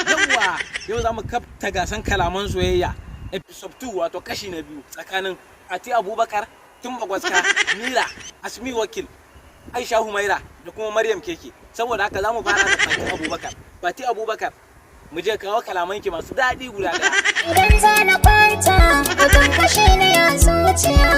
Yawwa, yau za mu kafta gasan kalaman soyayya episode 2, wato kashi na biyu, tsakanin Ati Abubakar, Tumba Gwaska, Mira, Asmi Wakil, Aisha Humaira da kuma Maryam Keke. Saboda haka za mu fara da Fati Abubakar. Fati Abubakar, mu je, kawo kalamanki masu daɗi guda ɗaya. Idan za na kwanta, akan kashe ni ya zuciya.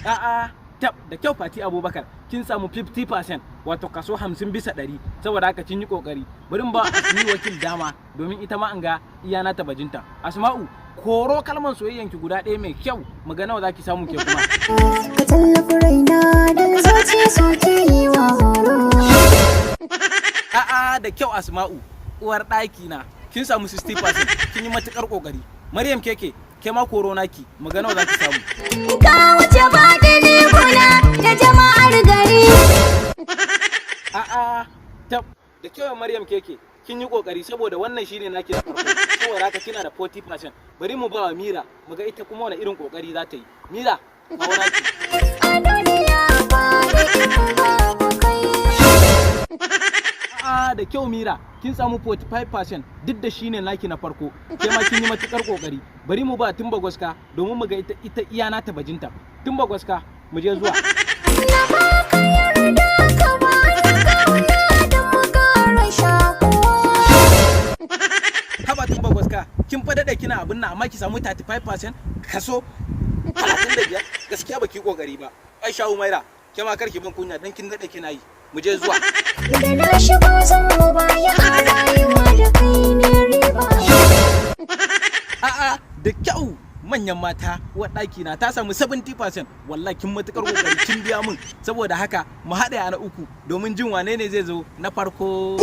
A'a, tab, da kyau Fati Abubakar, kin samu 50%, wato kaso 50%. Saboda haka kin yi kokari. Bari mu ba Asmi Wakil dama domin ita ma an ga iya nata bajinta. Asma'u, koro kalman soyayyanki guda ɗaya mai kyau, mu ga nawa zaki samu ke kuma. Ka tallafi raina don zuciya so ke yi wa horo. A'a, da kyau Asma'u, uwar ɗaki na, kin samu 60%, kin yi matukar kokari. Maryam Keke, ke ma koro naki, mu ga nawa zaki samu. Ka wuce ba da gona da jama'ar gari. A'a, tab, da kyau Maryam Keke, kin yi kokari saboda wannan shine naki na farko. Saboda haka kina da 40%. Bari mu ba wa Mira, mu ga ita kuma wani irin kokari za ta yi. Mira, kawo naki. A duniya ba ni babu kai. A'a, da kyau Mira, kin samu 45%, duk da shine naki na farko. Ke ma kin yi matukar kokari. Bari mu ba Tumba Gwaska domin mu ga ita iya nata bajinta. Tumba Gwaska, mu je zuwa. Na baka yarda, ka bani kauna da mu kara shakuwa. Haba Tumba Gwaska, kin fa daɗe kina abin nan amma ki samu 35%, kaso 35, gaskiya baki kokari ba. Aisha Umaira, ke ma karki ban kunya dan kin daɗe kina yi. Mu je zuwa. Da na shigo zan mu baya a rayuwa da kai ne riba. A'a, da kyau manyan mata, uwar ɗaki na ta samu 70%. Wallahi kin matukar kokari, kin biya min. Saboda haka mu haɗa na uku domin jin wane ne zai zo na farko.